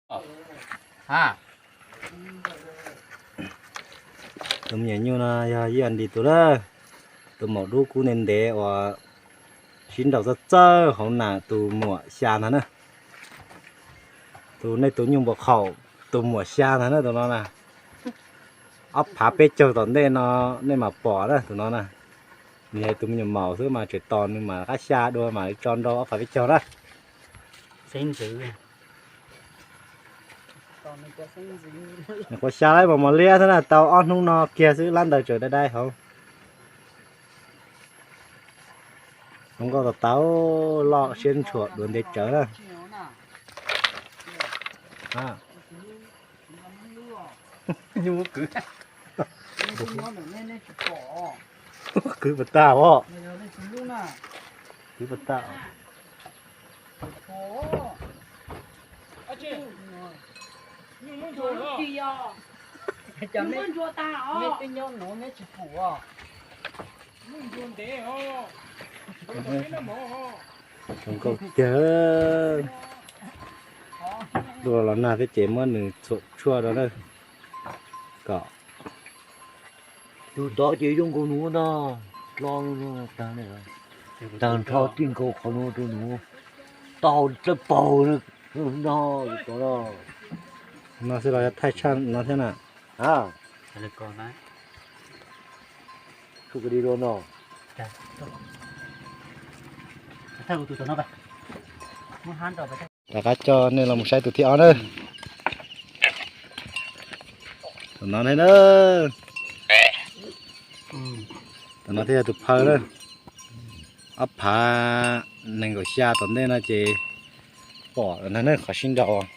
Tus me nyuam nyuj no yog Yij As Dis tus lawm, tus maum dub kub ntev ntev uas sib nraus txawj txawj hauv nam tus muam xya ntag na. Tus nej tus nyuj npua qhaum tus muam xya ntag na tus no na. Ob phav peb caug tom ntej no nej mam pom na tus no na. Nws yog tus me nyuam maum xwb mas tseem tos nws mam qab xya dua mam tso nrau ob phav peb caug na. Xeeb ntxwv. Nws quav xya lawm mos mos liab xwb na, tau ob hnub no kiag xwb lab ntawd tseem dai dai hauv. Zoo nkauj tau tau, loj siab ntshua duav ntev tsawv na. Nyuj kwv, kwv puas tag os, kwv puas tag. Zoo nkauj tiag. Luaj los nag thiab ces muab nws txhuam tshuaj rau na. Kom tus tod ces zoo nkaus nuav ntag, dlo tag, tag nrho tij nkaus qhov nuav rau nuav, tau dlawb paug no, no xwb los yog thaij tshaj no thiab na. Rov qab coj nej los mus saib tus thib ob na. Tus no ne na. Tus no thiaj yog tus phaw na. Ob phav nees nkaum xya tom ntej no ces pom lawm na, qhov sib nraus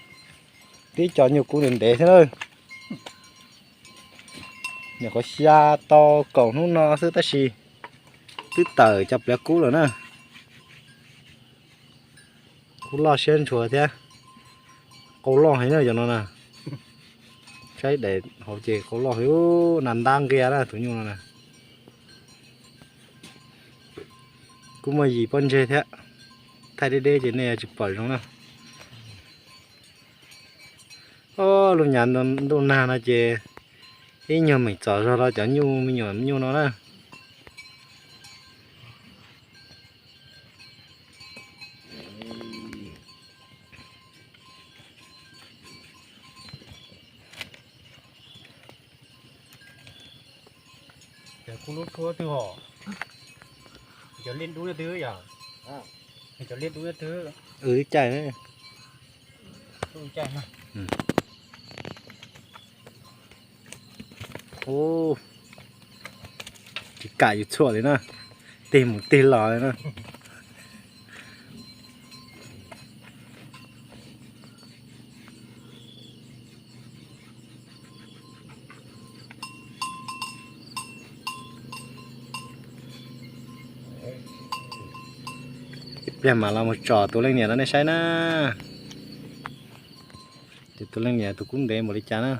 tib co nyuj kub ntev ntev thiab na. Nyuam qhuav xya tau kaum hnub no xwb tab sis twb tawm cov pliav kub lawm na. Kub loj siab ntshua thiab. Qau loj heev na cov no na. Saib daim hauv ces qau loj heev, nas ntab nqia na tus nyuj no na. Kuj muaj yim pob ntseg thiab. Thaij deb deb ces nej yuav tsis pom zoo na. Lub nyav ntuj nag no ces ib nyuag meem txom zog rau cov nyuj me nyuam nyuj no na. Cov kub lub tshuab twg hos? Cov liaj dub twg yog? Cov liaj dub twg? Twb caij na. Tsis kam yus tshuaj li na, tig mus tig los li na. Ib pliag mam los mus tsom tus leej niam no nej saib na. Ces tus leej niam tus kub ntev npaum li cas na.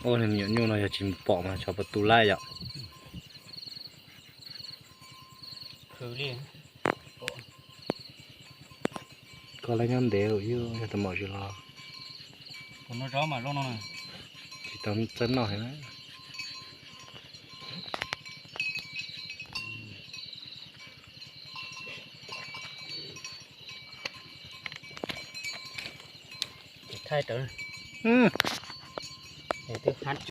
Ua, me nyuam nyuj no yog tsis pom mas tsov puas tu lawm yom. Koj lawv nyob ntev lawm, yog tus maum tsis los. Tsis tau txawj noj heev na. Thaij rawv. Twb hab